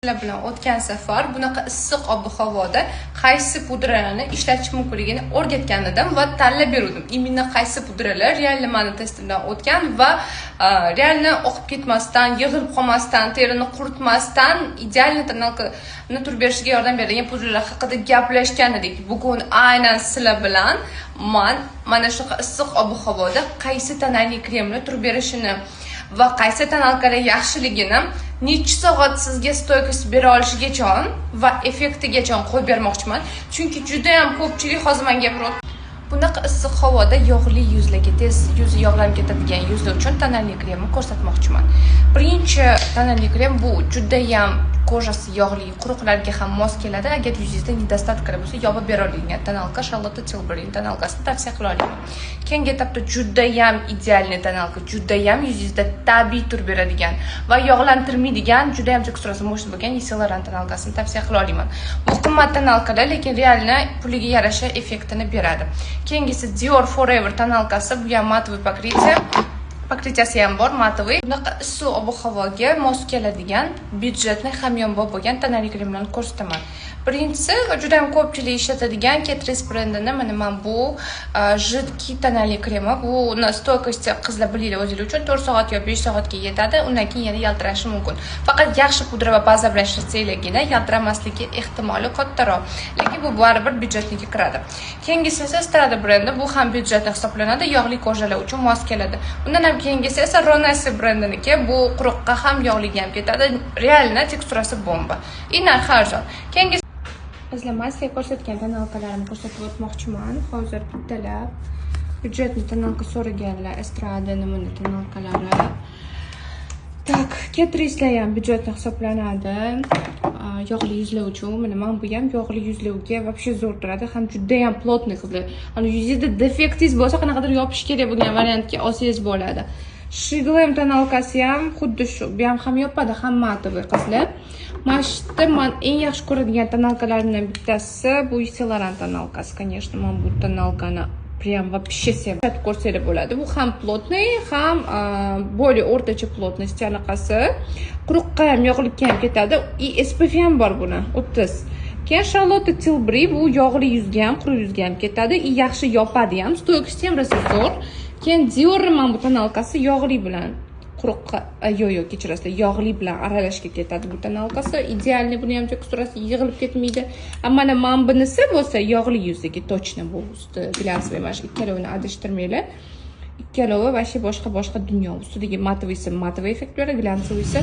Sizlar bilan o'tgan safar bunaqa issiq ob-havoda qaysi pudralarni ishlatish mumkinligini o'rgatgan edim va tanlab beruvdim. Именно qaysi pudralar реально mani testimdan o'tgan va реально oqib ketmasdan, yig'ilib qolmasdan, terini quritmasdan идеальный тоналка ni turib berishiga yordam beradigan pudralar haqida gaplashgan edik. Bugun aynan sizlar bilan man mana shunaqa issiq ob-havoda qaysi тональный kremni turib berishini va qaysi тоналка lar yaxshiligini, necha soat sizga стойкость bera olishigacha va effektigacha qo'yib bermoqchiman. Chunki juda ham ko'pchilik hozir menga gapiryapti. Bunaqa issiq havoda yog'li yuzlarga, tez yuzi yog'lanib ketadigan yuzlar uchun тональный kremni ko'rsatmoqchiman. Birinchi тональный krem bu judayam кожа si yog'li, quruqlarga ham mos keladi. Agar yuzingizda недостатк lar bo'lsa, yopib bera oladigan тоналка, Charlotte Tilbury тоналка sini tavsiya qila olaman. Keyingi etapda judayam идеальный тоналка, judayam yuzingizda tabiiy tur beradigan va yog'lantirmaydigan, judayam teksturasi мощный bo'lgan Yves Saint Laurent тоналка sini tavsiya qila olaman. Bu qimmat тоналка lar, lekin реально puliga yarasha effektini beradi. Keyingisi Dior Forever тоналка si, bu ham матовый покрытие. Покрытия si ham bor, матовый. Bunaqa issiq ob-havoga mos keladigan, byudjetni hamyonbop bo'lgan тональный kremlarni ko'rsataman. Birinchisi juda ham ko'pchilik ishlatadigan Catrice brendini mana bu жидкий тональный kremi. Bu стойкости, qizlar, bilinglar o'zinglar uchun, 4 soat yo 5 soatga yetadi. Undan keyin yana yaltirashi mumkin. Faqat yaxshi pudra va baza bilan ishlatsanglargina yaltiramasligi ehtimoli kattaroq. Lekin bu baribir byudjetniga kiradi. Keyingisi esa Strada brendi. Bu ham byudjetni hisoblanadi, yog'li кожа lar uchun mos keladi. Undan ham keyingisi esa Ronesi brendiniki. Bu quruqqa ham, yog'liga ham ketadi. Реально teksturasi bomba. И narxi arzon. Keyingi, qizlar, man sizlarga ko'rsatgan тоналка larimni ko'rsatib o'tmoqchiman. Hozir bittalab бюджетный тоналка so'raganlar, Estrada nimani тоналка lari. Так, Catrice'lar ham byudjetli hisoblanadi. Yog'li yuzlar uchun. Mana bu ham yog'li yuzlarga вообще zo'r turadi. Ham judayam плотный, qizlar. Hani yuzingizda defektingiz bo'lsa, qanaqadir yopish kerak bo'lgan variantga olsangiz bo'ladi. Sheglam тоналка si ham xuddi shu. Bu ham yopadi, ham матовый, qizlar. Mana shu yerda man eng yaxshi ko'radigan тоналка larimdan bittasi bu Yves Saint Laurent тоналка si. Конечно, man bu тоналка ni прям вообще sevib ko'rsanglar bo'ladi. Bu ham плотный, ham более o'rtacha плотность anaqasi. Quruqqa ham, yog'likka ham ketadi. И SPF ham bor buni, 30. Keyin Charlotte Tilbury, bu yog'li yuzga ham, quruq yuzga ham ketadi и yaxshi yopadi ham. Стойкость ham rosa zo'r. Keyin Dior mana bu тоналка si yog'li bilan quruqqa, yo'q, yo'q, kechirasizlar, yog'li bilan aralashga ketadi bu тоналка si. Идеальный, buni ham teksturasi yig'ilib ketmaydi. A mana bunisi bo'lsa yog'li yuzdagi точно, bu usti глянцевый, mana shu ikkalovini adashtirmanglar. Ikkalovi вообще boshqa boshqa dunyo. Ustidagi матовый si матовый effekt beradi, глянцевый si